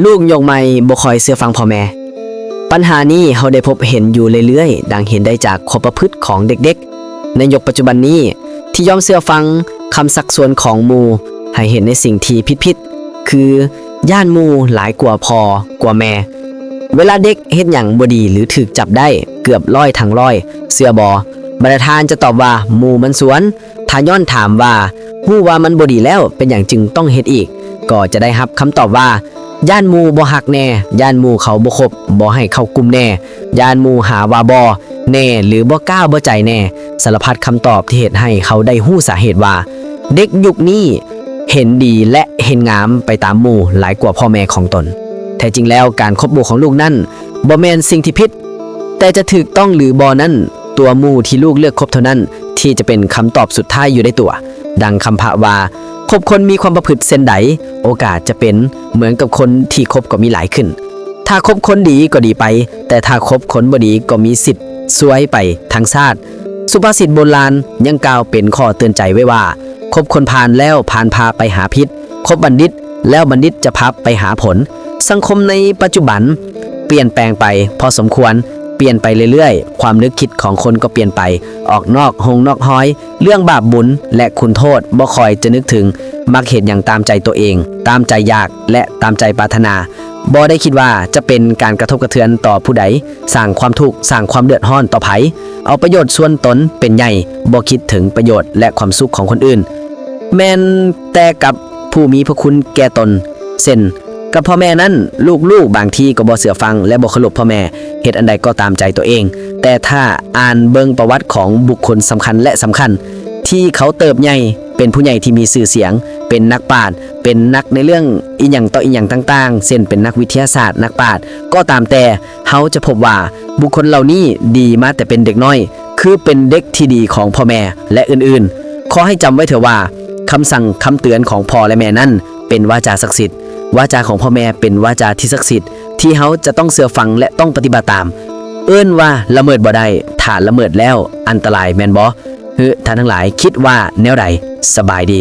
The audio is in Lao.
ລູກຍຸກໃໝ່ບໍ່ຄ່ອຍເຊື່ອຟັງພໍ່ແມ່. ບັນຫານີ້ເຮົາໄດ້ພົບເຫັນຢູ່ເລື້ອຍໆ, ດັ່ງເຫັນໄດ້ຈາກຄວາມປະພຶດຂອງເດັກໆໃນຍຸກປັດຈຸບັນນີ້ ທີ່ຍອມເຊື່ອຟັງຄຳຊັກຊວນຂອງໝູ່ໃຫ້ເຮັດໃນສິ່ງທີ່ຜິດໆ ຄືຢ້ານໝູ່ຫຼາຍກວ່າພໍ່ກວ່າແມ່. ເວລາເດັກເຮັດຫຍັງບໍ່ດີ ຫຼື ຖືກຈັບໄດ້ເກືອບຮ້ອຍທັງຮ້ອຍ, ເຊື່ອບໍ່? ບັນດາທ່ານຈະຕອບວ່າ ໝູ່ມັນຊວນ. ຖ້າຍ້ອນຖາມວ່າ ຮູ້ວ່າມັນບໍ່ດີແລ້ວ ເປັນຫຍັງຈຶ່ງຕ້ອງເຮັດອີກ? ກໍຈະໄດ້ຮັບຄຳຕອບວ່າ ຢ້ານໝູ່ບໍ່ຮັກແດ່, ຢ້ານໝູ່ເຂົາບໍ່ຄົບ, ບໍ່ໃຫ້ເຂົ້າກຸ່ມແດ່, ຢ້ານໝູ່ຫາວ່າບໍ່ແນ່ ຫຼື ບໍ່ກ້າບໍ່ໃຈແນ່. ສາລະພັດຄຳຕອບທີ່ເຮັດໃຫ້ເຮົາໄດ້ຮູ້ສາເຫດວ່າ ເດັກຍຸກນີ້ເຫັນດີ ແລະ ເຫັນງາມໄປຕາມໝູ່ຫຼາຍກວ່າພໍ່ແມ່ຂອງຕົນ. ແທ້ຈິງແລ້ວ ການຄົບໝູ່ຂອງລູກນັ້ນ ບໍ່ແມ່ນສິ່ງທີ່ຜິດ, ແຕ່ຈະຖືກຕ້ອງຫຼືບໍ່ນັ້ນ ຕົວໝູ່ທີ່ລູກເລືອກຄົບເທົ່ານັ້ນ ທີ່ຈະເປັນຄຳຕອບສຸດທ້າຍຢູ່ໃນຕົວ. ດັ່ງຄຳພະວ່າ ຄົບຄົນມີຄວາມປະພຶດເຊັ່ນໃດ ໂອກາດຈະເປັນເໝືອນກັບຄົນທີ່ຄົບກໍມີຫຼາຍຂຶ້ນ. ຖ້າຄົບຄົນດີກໍດີໄປ, ແຕ່ຖ້າຄົບຄົນບໍ່ດີກໍມີສິດຊວຍໄປທັງຊາດ. ສຸພາສິດໂບລານຍັງກ່າວເປັນຂໍ້ເຕືອນໃຈໄວ້ວ່າ ຄົບຄົນພານແລ້ວພານພາໄປຫາຜິດ, ຄົບບັນດິດແລ້ວບັນດິດຈະພາໄປຫາຜົນ. ສັງຄົມໃນປັດຈຸບັນປ່ຽນແປງໄປພໍສົມຄວນ, ປ່ຽນໄປເລື້ອຍໆ, ຄວາມນຶກຄິດຂອງຄົນກໍປ່ຽນໄປ, ອອກນອກຮົງນອກຮອຍ, ເລື່ອງບາບບຸນ ແລະ ຄຸນໂທດບໍ່ຄ່ອຍຈະນຶກເຖິງ, ມັກເຮັດຫຍັງຕາມໃຈຕົວເອງ, ຕາມໃຈຢາກ ແລະ ຕາມໃຈປາດຖະໜາ, ບໍ່ໄດ້ຄິດວ່າຈະເປັນການກະທົບກະເທືອນຕໍ່ຜູ້ໃດ, ສ້າງຄວາມທຸກ, ສ້າງຄວາມເດືອດຮ້ອນຕໍ່ໃຜ, ເອົາປະໂຫຍດສ່ວນຕົນເປັນໃຫຍ່, ບໍ່ຄິດເຖິງປະໂຫຍດ ແລະ ຄວາມສຸກຂອງຄົນອື່ນ, ແມ່ນແຕ່ກັບຜູ້ມີພະຄຸນແກ່ຕົນ. ເຊັ່ນ ກັບພໍ່ແມ່ນັ້ນ, ລູກໆບາງທີກໍບໍ່ເຊື່ອຟັງ ແລະ ບໍ່ເຄົາລົບພໍ່ແມ່, ເຮັດອັນໃດກໍຕາມໃຈຕົວເອງ. ແຕ່ຖ້າອ່ານເບິ່ງປະຫວັດຂອງບຸກຄົນສຳຄັນ ແລະ ສຳຄັນ ທີ່ເຂົາເຕີບໃຫຍ່ເປັນຜູ້ໃຫຍ່ທີ່ມີຊື່ສຽງ, ເປັນນັກປາດ, ເປັນນັກໃນເລື່ອງອີ່ຫຍັງຕໍ່ອີ່ຫຍັງຕ່າງໆ, ເຊັ່ນ ເປັນນັກວິທະຍາສາດ, ນັກປາດ ກໍຕາມແຕ່, ເຮົາຈະພົບວ່າບຸກຄົນເຫຼົ່ານີ້ດີມາແຕ່ເປັນເດັກນ້ອຍ, ຄືເປັນເດັກທີ່ດີຂອງພໍ່ແມ່ ແລະ ອື່ນໆ. ຂໍໃຫ້ຈຳໄວ້ເຖາະວ່າ ຄຳສັ່ງຄຳເຕືອນຂອງພໍ່ ແລະ ແມ່ນັ້ນເປັນວາຈາສັກສິດ. ວາຈາຂອງພໍ່ແມ່ເປັນວາຈາທີ່ສັກສິດ ທີ່ເຮົາຈະຕ້ອງເຊື່ອຟັງ ແລະ ຕ້ອງປະຕິບັດຕາມ. ເອີ້ນວ່າລະເມີດບໍ່ໄດ້, ຖ້າລະເມີດແລ້ວອັນຕະລາຍແມ່ນບໍ່? ເຮີ ທ່ານທັງຫຼາຍຄິດວ່າແນວໃດ? ສະບາຍດີ.